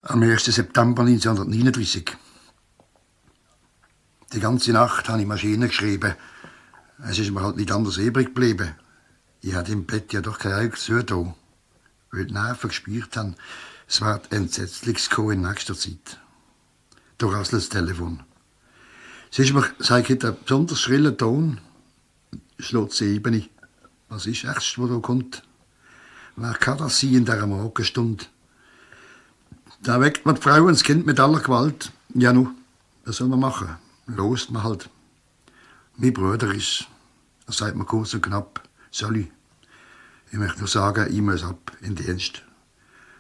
Am 1. September 1939. Die ganze Nacht habe ich Maschinen geschrieben. Es ist mir halt nicht anders übrig geblieben. Ich hatte im Bett ja doch kein Auge zugetan, weil die Nerven gespürt haben, es wird Entsetzliches kommen in nächster Zeit. Da rasselt das Telefon. Es ist mir, sage ich, ein besonders schriller Ton. Schlägt 7. Was ist das Erste, was da kommt? Wer kann das sein in dieser Morgenstunde? Da weckt man die Frau und das Kind mit aller Gewalt. Ja, nu, was soll man machen? Lost man halt. Mein Bruder ist, das sagt man kurz und knapp, soll ich. Ich möchte nur sagen, ich muss ab in den Dienst.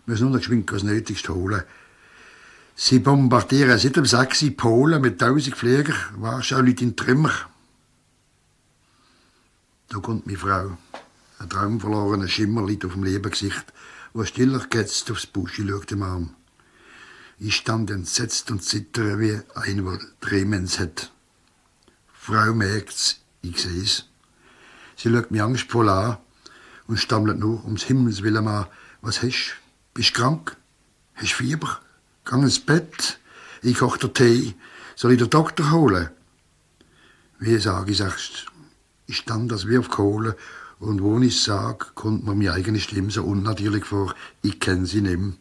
Ich muss nur noch geschwind das Nötigste holen. Sie bombardieren seit dem 6. Polen mit 1000 Fliegern. Warschau liegt in Trümmer. Da kommt meine Frau. Ein traumverlorener Schimmer liegt auf dem Lebengesicht, wo stiller gehetzt aufs Buschi schaut im Arm. Ich stand entsetzt und zittere wie einer, der Tremens hat. Frau merkt's, ich seh's. Sie schaut mich angstvoll an und stammelt nur, ums Himmels Willen mal, was hast? Bist krank? Hast Fieber? Gang ins Bett. Ich koch dir Tee. Soll ich den Doktor holen? Wie sag ich erst? Ich stand das wie auf Kohle und wo ich sag, kommt mir meine eigene Stimme so unnatürlich vor. Ich kenn sie nicht mehr.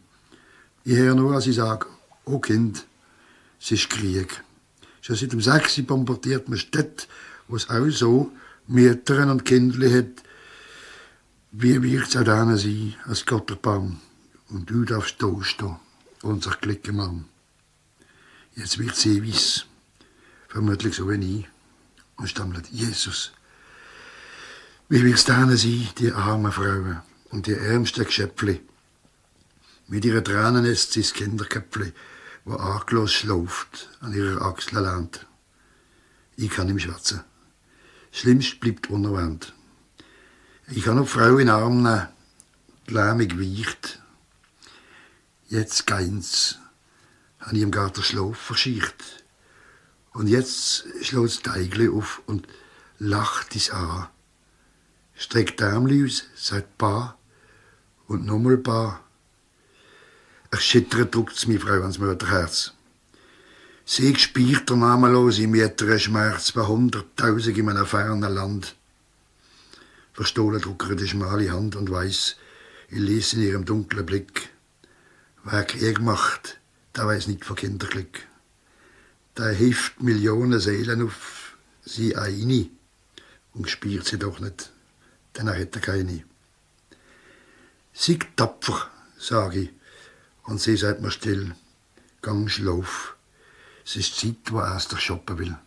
Ich höre nur, als ich sage, oh Kind, es ist Krieg. Schon seit dem 6. bombardiert man Städte, wo es auch so Mütter und Kinder hat. Wie wird es auch denen sein, als Gotterbaum? Und du darfst da stehen, unser Glickenmann. Jetzt wird sie weiss, vermutlich so wie ich, und stammelt, Jesus. Wie wird es denen sein, die armen Frauen und die ärmsten Geschöpfli? Mit ihren Tränen isst sie das Kinderköpfli, wo arglos schläft, an ihrer Achsel lernt. Ich kann ihm schwätzen. Schlimmst bleibt unerwähnt. Ich kann eine Frau in den Arm nehmen, die lähmig weicht. Jetzt geht's, habe ich im Garten Schlaf verschicht. Und jetzt schlägt das Teigli auf und lacht es an. Streckt die Ärmel aus, sagt Ba und nochmal Ba. Erschüttert drückt's meine Frau ans Mörderherz. Sie spürt der namenlose Mütter Schmerz bei 100.000 in einem fernen Land. Verstohlen drückt die schmale Hand und weiss, ich lese in ihrem dunklen Blick. Wer Krieg macht, der weiss nicht von Kinderglück. Der hilft Millionen Seelen auf sie eine und spürt sie doch nicht, denn er hätte keine. Sei tapfer, sage ich, und sie sagt mir still, gang schlaf. Es ist Zeit, wo er erst shoppen will.